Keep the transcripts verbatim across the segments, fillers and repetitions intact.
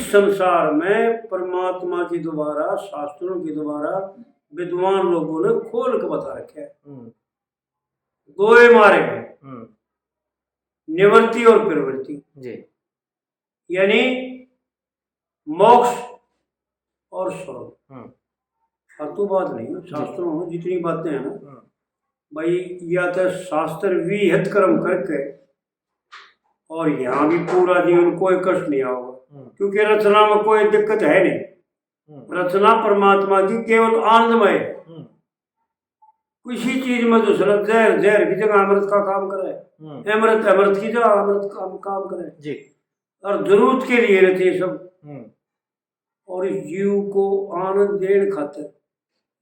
संसार में परमात्मा के द्वारा, शास्त्रों के द्वारा विद्वान लोगों ने खोल के बता रखा है। हम्म। दो ही मार्ग है, हम्म। निवृत्ति और प्रवृत्ति। जी। यानी मोक्ष और स्वर्ग। हम्म। फालतू बात नहीं है। शास्त्रों में जितनी बातें हैं ना, हम्म। भाई, या तो शास्त्र विहित कर्म करके और यहाँ भी पूरा जीवन कोई कष्ट नहीं आओगा। हम्म। क्योंकि रचना में कोई दिक्कत है नहीं। हम्म। रचना परमात्मा की केवल आनंदमय है। हम्म। किसी चीज में दूसरा जहर, जहर की जगह अमृत का काम करे, हम्म। अमृत अमृत की जगह अमृत काम, काम करे। जी। और जरूरत के लिए रहते हैं सब। हम्म। और इस जीव को आनंद देने खातिर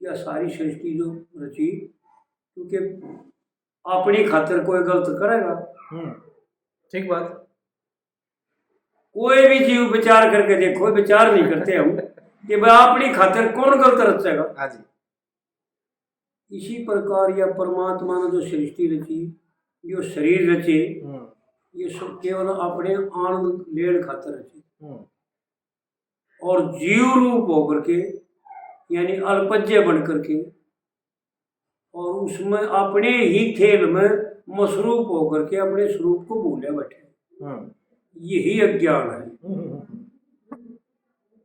यह सारी सृष्टि जो रची, क्योंकि अपनी खातिर कोई गलत करेगा? हम्म, ठीक बात। कोई भी जीव विचार करके देखो, विचार नहीं करते हम कि भाई अपनी खातिर कौन गलत रचेगा। हाँ जी। इसी प्रकार यह परमात्मा ने जो सृष्टि रची, जो शरीर रचे, हम्म। ये सब केवल अपने आनंद लेने खातिर रचे। हम्म। और जीव रूप होकर के, यानी अल्पज्य बन करके, और उसमें अपने ही खेल में मसरूफ होकर के अपने स्वरूप को भूले बैठे। हम्म। यही अज्ञान है। हम्म, हम्म, हम्म।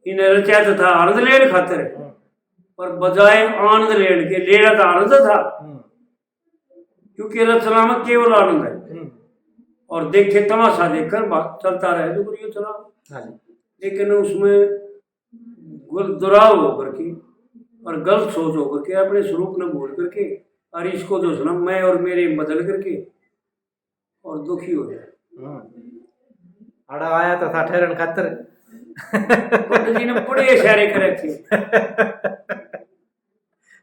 इन्हें रचा तो था आनंद लेने खातिर, हम्म। पर बजाय आनंद लेने के लेना तो आनंद था। हम्म। क्योंकि रचना में केवल आनंद है। हम्म। और देखे तमाशा देखकर बात चलता रहे जो करियो चला। हाँ जी। लेकिन उसमें गुल-, दुराव होकर के और गलत सोच होकर के अपने स्वरूप ने भूल करके और इसको जो है ना मैं और मेरे में बदल करके और दुखी हो जाए। हम्म। अड़ा आया तो था ठहरन खातर। पंडित जी ने बड़े इशारे कर रखे।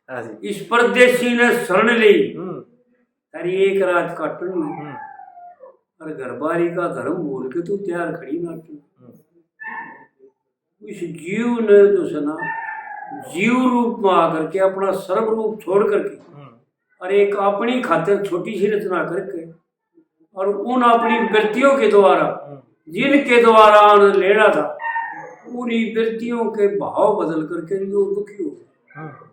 हाँ जी। इस परदेसी ने शरण ली, हम्म। अरे एक रात काटन में, हम्म। और घर बारी का धर्म भूल के तू तैयार खड़ी नाटन। हम्म। इस जीव ने जो है ना, जीव रूप में आकर के अपना सर्व रूप छोड़ करके, हम्म। और एक अपनी खातिर छोटी सी रचना करके, और उन अपनी वृत्तियों के द्वारा, हम्म। जिनके द्वारा आनंद लेना था, उन्हीं वृत्तियों के भाव बदल करके जो दुखी हो गए। हम्म।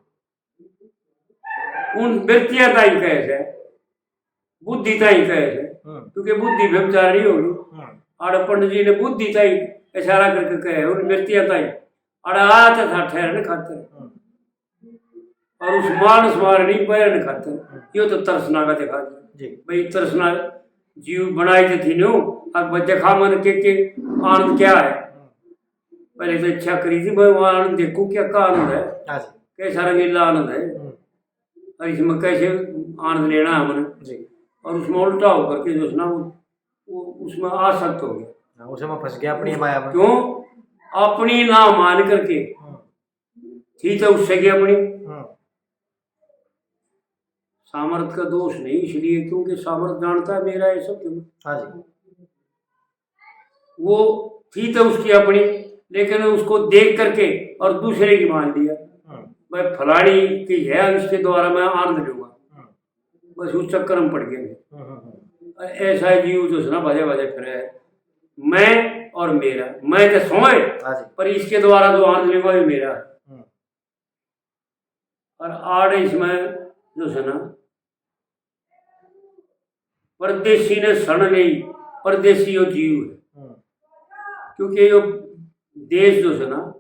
उन वृत्तियां ताई कहे से, बुद्धि ताई कहे से, हम्म। क्योंकि बुद्धि व्यभिचारी होगी। हम्म। और पंडित जी ने बुद्धि ताई इशारा करके कहे, उन वृत्तियां ताई। और आया तो था ठहरने खातिर। हम्म। और उस मानस मारनी पैरने खातिर। हम्म। यो तो तरसना का दिखा दिया। जी। भाई, तरसना जीव बनाई तो थी नो, अब भाई दिखा मन के, के आनंद क्या है? हम्म। पहले तो इच्छा करी थी, मैं वहाँ आनंद देखूं, क्या का आनंद है, हाँ जी। कैसा रंगीला आनंद है, हम्म। और इसमें कैसे आनंद लेना है हमने। जी। और उसमें उल्टा होकर के जो है ना, वो, वो उसमें आसक्त हो गया। हाँ, उसमें फंस गया अपनी माया में। क्यों? अपनी ना मान करके। हम्म। थी तो उससे की अपनी। हम्म। सामर्थ का दोष नहीं, इसलिए क्योंकि सामर्थ जानता है मेरा ये सब क्यों। हाँ जी। वो थी तो उसकी अपनी, लेकिन उसको देख करके और दूसरे की मान लिया। हम्म। भाई फलानी की है, इसके द्वारा मैं आनंद लूंगा। हम्म। बस उस चक्कर में पड़ गए। हम्म, हम्म, हम्म। और ऐसा है जीव जो है ना, बाजे बाजे फिरे है, मैं और मेरा, मैं तो सोए, हाँ जी। पर इसके द्वारा जो आनंद लेगा वो मेरा। हम्म। और आड़ इसमें जो है ना, परदेसी ने शरण ली, परदेसी यो जीव है। हम्म। क्योंकि यो देश जो है ना,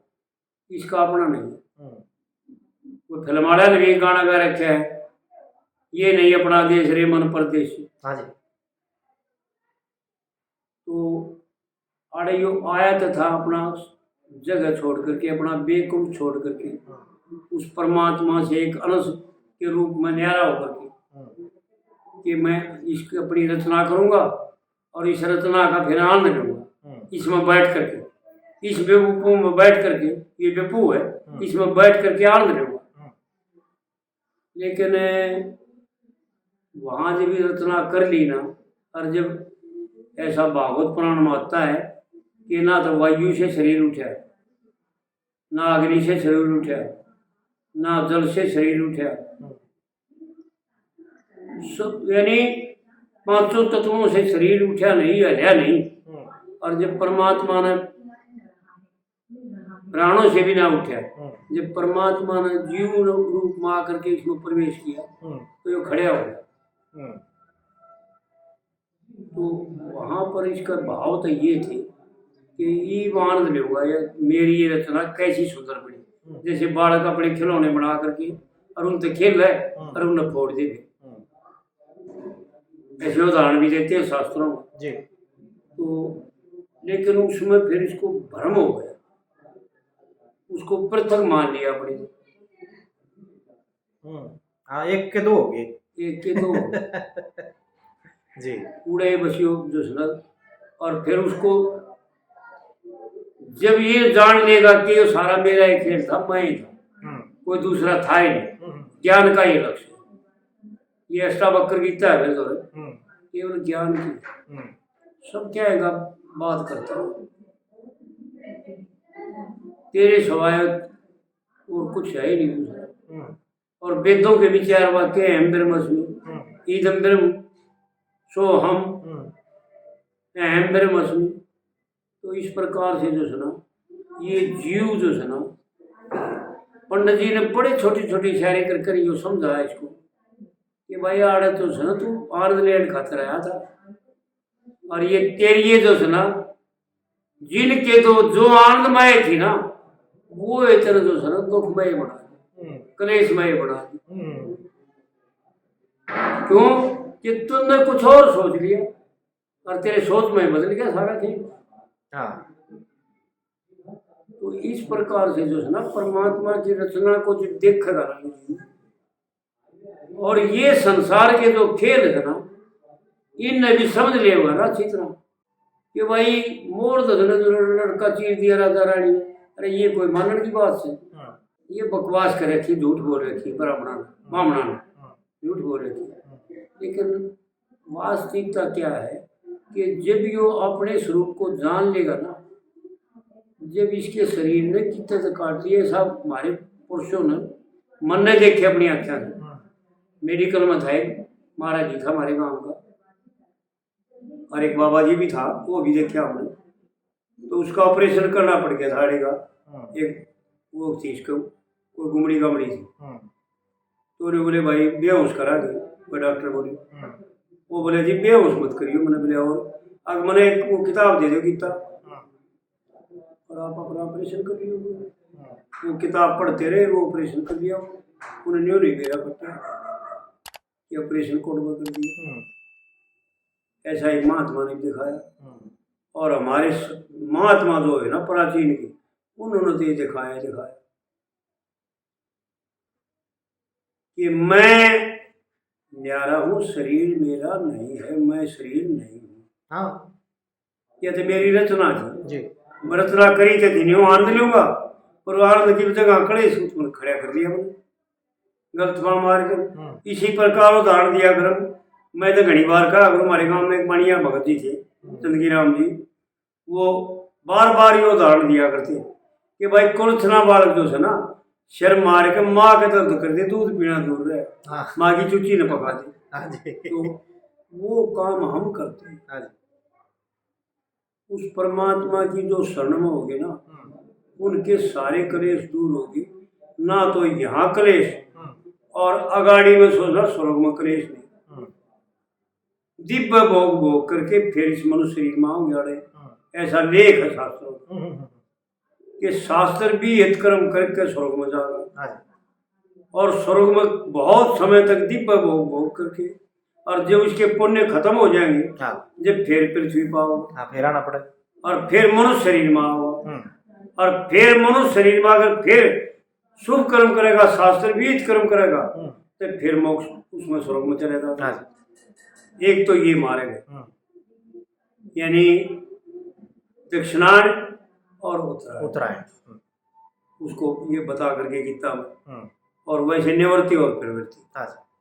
इसका अपना नहीं है। हम्म। वो फिल्म वाला ने भी गाना गा रखा है, ये नहीं अपना देश रे मन परदेसी। हाँ जी। तो आड़े यो आया तो था अपना जगह छोड़ करके, अपना बेकुंठ छोड़ करके, उस परमात्मा से एक अंश के रूप में न्यारा होकर के, कि मैं इसकी अपनी रचना करूंगा और इस रचना का फिर आनंद लूंगा। हम्म। इसमें बैठ करके, इस बेवकूफ में बैठ करके, ये बेवकूफ है, हम्म। इसमें बैठ करके आनंद लूंगा। हम्म। लेकिन वहाँ जब ये रचना कर ली ना, और जब ऐसा भागवत पुराण में आता है कि ना तो वायु से शरीर उठा, ना अग्नि से शरीर उठा, ना जल से शरीर उठा, सब, यानी पांचों तत्वों से शरीर उठा नहीं, हल्या नहीं। हम्म। और जब परमात्मा ने प्राणों से भी ना उठा। हम्म। जब परमात्मा ने जीव रूप में आकर के इसमें प्रवेश किया, हम्म। तो ये खड़ा हो गया। हम्म। तो वहाँ पर इसका भाव तो ये थे कि ये आनंद लेगा, ये मेरी ये रचना कैसी सुंदर बनी। हम्म। जैसे बालक अपने खिलौने बना करके और उनसे खेल रहे, हम्म। और उन्हें फोड़ दे। हम्म। ऐसे उदाहरण भी देते हैं शास्त्रों में। जी। तो लेकिन उसमें फिर इसको भ्रम हो गया, उसको पृथक मान लिया अपने। हम्म। हाँ, एक के दो हो गए। एक के दो हो गए। जी। उड़े बसियो जो है ना, और फिर उसको जब ये जान लेगा कि ये सारा मेरा ही खेल था, मैं ही था, हम्म। कोई दूसरा था ही नहीं, हम्म। ज्ञान का ही लक्ष्य। ये अष्टावक्र गीता है, फिर तो हम्म। केवल ज्ञान की। हम्म। सब क्या है, बात करता हूँ, तेरे सिवाय और कुछ है ही नहीं दूसरा। हम्म। और वेदों के भी चार वाक्य हैं, "अहम ब्रह्मास्मि, हम्म। इदम ब्रह्म, सोहम, हम्म। अहम ब्रह्मास्मि।" तो इस प्रकार से जो है ना, ये जीव जो है ना, पंडित जी ने बड़े छोटी छोटी इशारे कर कर यो समझाया इसको कि भाई, आड़े तो है ना, तू आनंद लेने खातर आया था, और ये तेरी ये जो है ना, जिनके तो जो आनंदमय थी ना, वो इतने जो है ना, दुखमय बना दी, हम्म। क्लेशमय बना दी। हम्म। क्यों कि तुमने कुछ और सोच लिया और तेरे सोच में बदल गया सारा खेल। हाँ। तो इस प्रकार से जो है ना, परमात्मा की रचना को जो देखेगा ना, और ये संसार के जो खेल है ना, इनने भी समझ लेगा ना अच्छी तरह कि भाई, मोर तो तूने जो लड़का चीर दिया राजा रानी ने, अरे ये कोई मानने की बात है? हाँ। ये बकवास कर रखी, झूठ बोल रखी, ब्राह्मणा ने, हाँ। बामणा ने, हाँ। झूठ बोल रखी। हाँ। लेकिन वास्तविकता क्या है कि जब यो अपने स्वरूप को जान लेगा ना, जब इसके शरीर ने कितने से काट लिए, सब हमारे पुरुषों ने, मन ने देखे अपनी आँखें से। हाँ। मेडिकल में था एक महाराज जी था हमारे गांव का, और एक बाबा जी भी था, वो भी देखा हमने। तो उसका ऑपरेशन करना पड़ गया था आड़े का। हाँ। एक वो थी इसको, कोई गुमड़ी गामड़ी थी। हाँ। तो उन्हें बोले, "भाई, बेहोश करा दे।" कोई डॉक्टर बोले। हाँ। वो बोले, "जी, बेहोश मत करियो।" मैंने बोले, "और?" अगर मैंने एक वो किताब दे दो, किताब। हाँ। और आप अपना ऑपरेशन कर लियो। हाँ। वो किताब पढ़ते रहे, वो ऑपरेशन कर लिया। उन्हें न्यू नहीं बेरा पड़ता कि ऑपरेशन कोड में कर दिया। हम्म। ऐसा एक महात्मा ने दिखाया। हम्म। और हमारे स-, महात्मा जो है ना प्राचीन के, उन्होंने तो ये दिखाया, दिखाया कि मैं न्यारा हूँ, शरीर मेरा नहीं है, मैं शरीर नहीं हूँ। हाँ। ये तो मेरी रचना थी। जी। मैं रचना करी तो दिन यूं आनंद लूंगा, पर वो आनंद की जगह कलेश उत्पन्न खड़ा कर दिया मैंने, गलत बां मार के। हम्म। इसी प्रकार उदाहरण दिया करूं। मैं तो घणी बार कहा करूं, हमारे गांव में एक मानिया भगत जी थे, हम्म। चंदगी राम जी, वो बार बार ये उदाहरण दिया करते कि भाई, कुलछना बालक जो है ना, सिर मार के माँ के दर्द कर दे, दूध पीना दूर रहे, हाँ। माँ की चुची ने पका दे। हाँ जी। तो वो काम हम करते हैं। हाँ जी। उस परमात्मा की जो शरण में होगे ना, हम्म। उनके सारे कलेश दूर होगे। ना तो यहाँ कलेश, हम्म। और अगाड़ी में सोचना स्वर्ग में कलेश नहीं। हम्म। दिव्य भोग भोग करके फिर इस मनुष्य शरीर में आओगे आड़े। हम्म। ऐसा लेख है शास्त्रों में। हम्म, हम्म, हम्म। कि शास्त्र भी हित कर्म करके स्वर्ग में जागा। हाँ जी। और स्वर्ग में बहुत समय तक दिव्य भोग भोग करके, और जब उसके पुण्य खत्म हो जाएंगे, हाँ। जब फिर पृथ्वी पाओ, हाँ, फिर आना पड़े। और फिर मनुष्य शरीर में आओ, हम्म। और फिर मनुष्य शरीर में अगर फिर शुभ कर्म करेगा, शास्त्र विहित कर्म करेगा, हम्म। तो फिर मोक्ष, उसमें स्वर्ग में चले जाओ। हाँ जी। एक तो ये मार्ग है। हम्म। यानी दक्षिणायन और उत्तरायण। उत्तरायण। हम्म। उसको ये बता करके किया मैं। हम्म। और वैसे निवृत्ति और प्रवृत्ति। अच्छा।